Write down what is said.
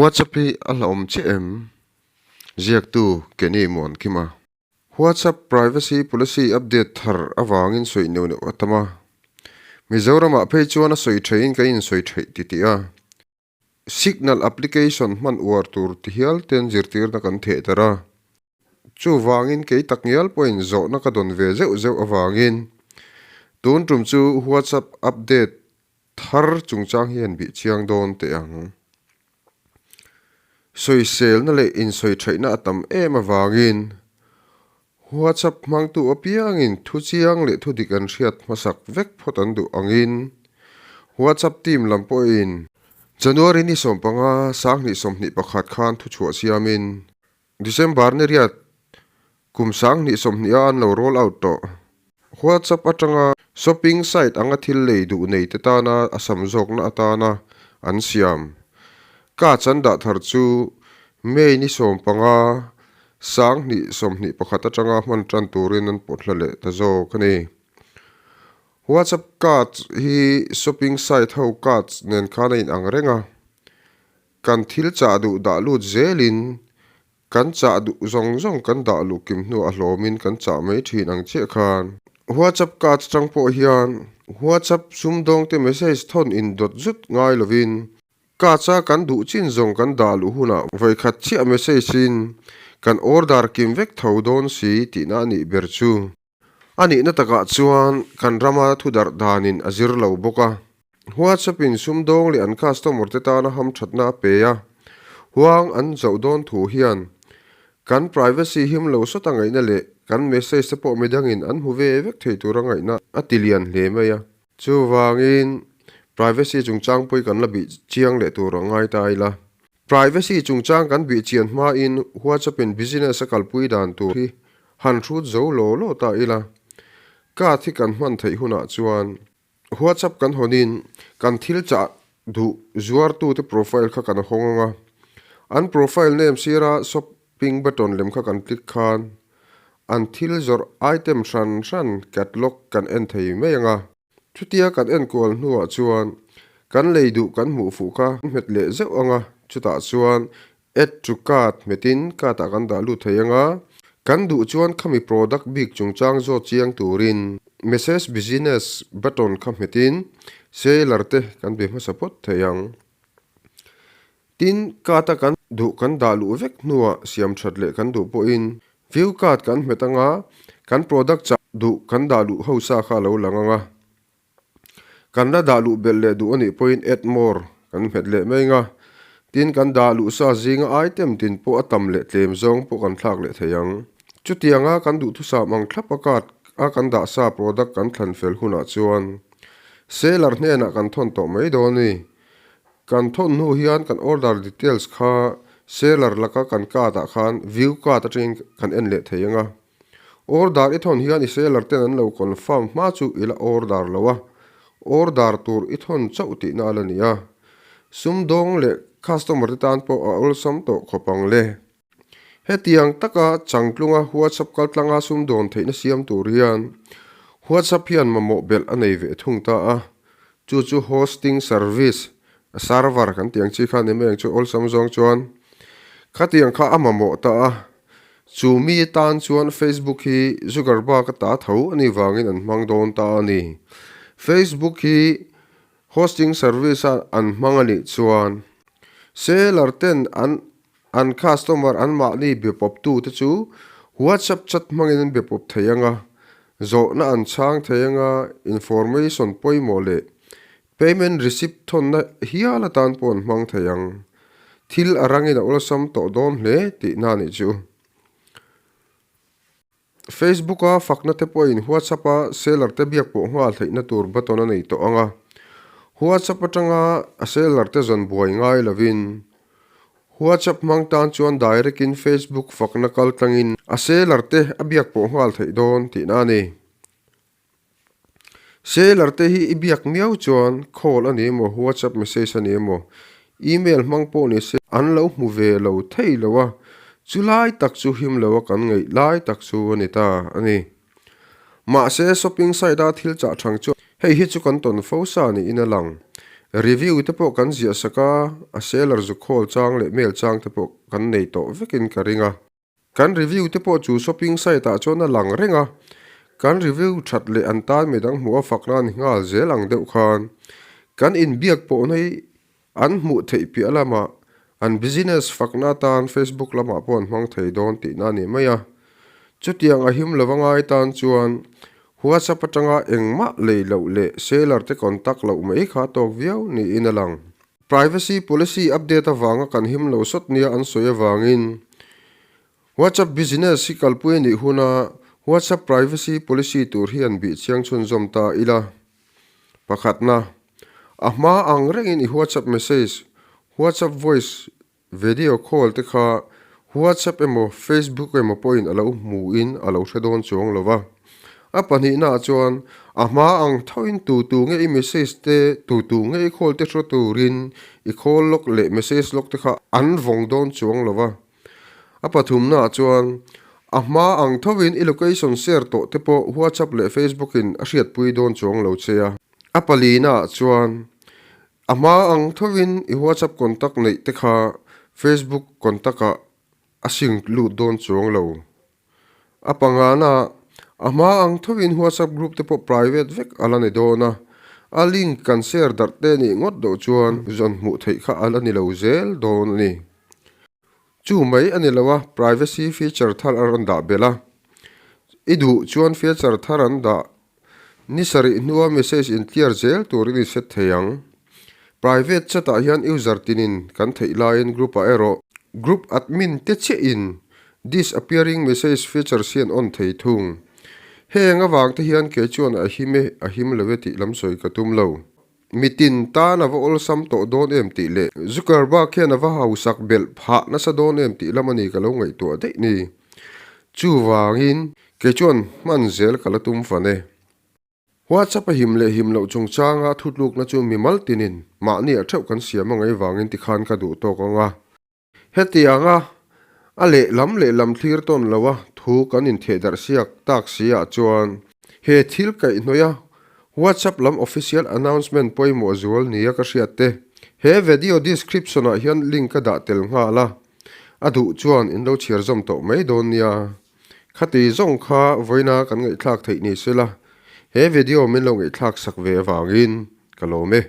WhatsApp hi a hlauhawm chiah em? Ziaktu Kenny Muankima. WhatsApp privacy policy update thar avangin sawi neuh neuh a tam a. Mizoramah phei chuan a sawi theihin kan insawi theih titih a. Signal application hman uar tur ti hial ten zirtirna kan theh tar a. Chuvangin kei tak ngial pawhin zawhna ka dawn ve zeuh zeuh avangin tun tum chu WhatsApp update thar chungchang hi han bih chiang dawn teh ang. Sawiselna leh insawi theihna a tam em avangin WhatsApp hmangtu apiangin thu chiang leh thu dik an hriat hmasak vek phawt an duh angin WhatsApp team lam pawhin January ni 15, 2021 khan thuchhuah siamin December ni riat kum 2020 a an lo roll out tawh. WhatsApp atanga shopping site anga thil lei duh nei te tana a sam zawkna atana an siam cards an dah thar chu May ni 15, 2021 atanga hman tan turin an pawt hla leh ta zawk a ni. WhatsApp cards hi shopping site ho cards nen khan a inang reng a, kan thil chah duh dah lut zelin kan chah duh zawng zawng kan dah luh kim hnuah a hlawmin kan chah mai thin ang chiah khan. WhatsApp cards atang pawh hian WhatsApp sumdawngte message thawn indawt zut ngai lovin Cards a kan duh chin zawng kan dah luh hunah vawikhat chiah message in kan order kim vek tho dawn si tihna a nih ber chu. A nihna takah chuan kan rama thu darh danin a zir lo bawk a. WhatsApp in sumdawng leh an customer te tana hamthatna a pe a, huang an zoh dawn thu hian kan privacy him lo sawt a ngaihna leh kan message te pawh midangin an hmu ve vek thei tura ngaihna a ti lian hle mai a. Chuvangin, privacy chungchang pawh hi kan la bih chiang leh tur a ngai ta ila. Privacy chungchang kan bih chian hmain WhatsApp in business a kalpui dan tur hi han hrut zo law law ta ila. Card hi kan hman theih hunah chuan WhatsApp kan hawnin kan thil chah duh zuartute profile kha kan hawng ang a, an profile name sira shopping button lem kha kan click khan An thil zawrh item hran hran catalog kan en thei mai ang a. Chutia kan enkual hnuah chuan kan lei duh kan hmuh fuh kha hmet leh zeuh ang a, chutah chuan add to cart hmetin cart ah kan dah lut thei ang a. Kan duh chuan khami product bik chungchang zawt chiang turin message business button kha hmetin seller te kan be hmasa phawt thei ang. Tin, card a kan duh kan dah luh vek hnuah siam that leh kan duh pawhin view card kan hmet anga kan product chah duh kan dah luh ho sa kha a lo lang anga kan la dah luh belh leh duh anih pawhin add more kan hmet leh mai anga tin kan dah luh sa zinga item tin pawh a tam leh tlem zawng pawh kan thlak leh thei ang. Chutianga kan duhthusam ang thlap a card a kan dah sa product kan thlan fel hunah chuan seller hnenah kan thawn tawh mai dawn a ni. Kan thawn hnu hian kan order details kha seller laka kan card ah khan view card atangin kan en leh thei ang a. Order i thawn hian i seller ten an lo confirm hma chu i la order lo a, order tur i thawn chauh tihna a la ni a. Sumdawng leh customer te tan pawh a awlsam tawh khawp ang le. Hetiang taka changtlunga WhatsApp kaltlanga sumdawn theihna siam tur hian WhatsApp hian mamawh belh a nei ve thung ta a, chu chu hosting service, server kan tih ang chi kha ni mai ang chu awlsam zawng chuan khatiang kha a mamawh ta a, chu mi tan chuan Facebook hi Zuckerberg a ta tho a nih vangin an hmang dawn ta a ni. Facebook hi hosting service a an hmang a nih chuan seller ten an An customer anmahni be pawptu te chu WhatsApp chat hmangin an be pawp thei ang a, zawhna an chhang thei ang a, information pawimawh leh payment receipt thawnna hial atan pawh an hmang thei ang. Thil a rangin a awlsam tawh dawn hle tihna a nih chu. Facebook-a fakna te pawhin WhatsApp-a seller te biak pawh nghal theihna tur button a nei tawh ang a, WhatsApp atanga a seller te zawn buai ngai lovin WhatsApp hmang tan chuan direct-in Facebook fakna kal tlangin a seller te a biak pawh nghal theih dawn tihna a ni. Seller te hi i biak miau chuan call a ni emaw, WhatsApp message a ni emaw, email hmang pawh ni se an lo hmu ve lo thei lo a, chu lai tak chu him lo a kan ngaih lai tak chu a ni ta a ni. Mahse shopping site a thil chah thang chu hei hi chu kan tawn fo sa niin a lang. Review te pawh kan ziah sak a, a seller zu call chang leh mail chang te pawh kan nei tawh vekin ka ring a. Kan review te pawh chu shopping site ah chuan a lang reng a, kan review that leh an tan midang hmuh a fakna a ni nghal zel ang deuh khan kan inbiak pawhna hi an hmuh theih piah lamah an business fakna atan Facebook lamah pawh an hmang thei dawn tihna a ni mai a. Chutiang a him lova ngai tan chuan WhatsApp atanga engmah lei loh leh seller te contact loh mai kha tawk viau niin a lang. Privacy policy update avanga kan him lo sawt nia an sawi avangin WhatsApp Business hi kalpui a nih huna WhatsApp privacy policy tur hi an bih chiang chhunzawm ta ila. Pakhatna, a hma ang rengin i WhatsApp message, WhatsApp voice Video call te kha WhatsApp emaw Facebook emaw pawhin a lo hmuhin a lo hre dawn chuang lo va. A pahnihnaah chuan a hma ang thoin tu tu nge i message te, tu tu nge i call te hre turin i call log leh message log te kha an vawng dawn chuang lo va. A pathumnaah chuan a hma ang thoin i location share tawh te pawh WhatsApp leh Facebook in a hriatpui dawn chuang lo che a. A palinaah chuan A hma ang thovin i WhatsApp contact neih te kha Facebook contact ah a sync lut dawn chuang lo. A pangana, a hma ang thovin WhatsApp group te pawh private vek a la ni dawn a, a link kan share darh te nih ngawt loh chuan zawn hmuh theih kha a la ni lo zel dawn a ni. Chu mai a ni lo a, privacy feature thar a rawn dah belh a. I duh chuan feature thar an dah Ni sarih hnua message in clear zel turin i set thei ang. Private chat ah hian user tinin kan theih laiin group ah erawh group admin te chiah in disappearing message features hi an on thei thung. Heng avang te hian kei chuan a him e a him lo e tih lam sawi ka tum lo. Mitin tan a va awlsam tawh dawn em tih leh Zuckerberg hian a va hausak belh phah nasa dawn em tih lam a ni ka lo ngaihtuah daih ni. Chuvangin Kei chuan hman zel ka la tum fan e. WhatsApp a him leh him loh chungchanga thutlukna chu mimal tinin mahni a theuh kan siam a ngaih vangin tikhan ka duh tawk ang a. Hetianga a lehlam lehlam thlir tawn lo a thu kan inthehdarh siak tak si ah chuan he thil kaihhnawih a WhatsApp lam official announcement pawimawh zual nia ka hriat te he video description ah hian link ka dah tel nghal a, a duh chuan in lo chhiar zawm tawh mai dawn nia. Khati zawng kha vawiina kan ngaihthlak theih ni sela, he video min lo ngaihthlak sak ve avangin ka lawm e.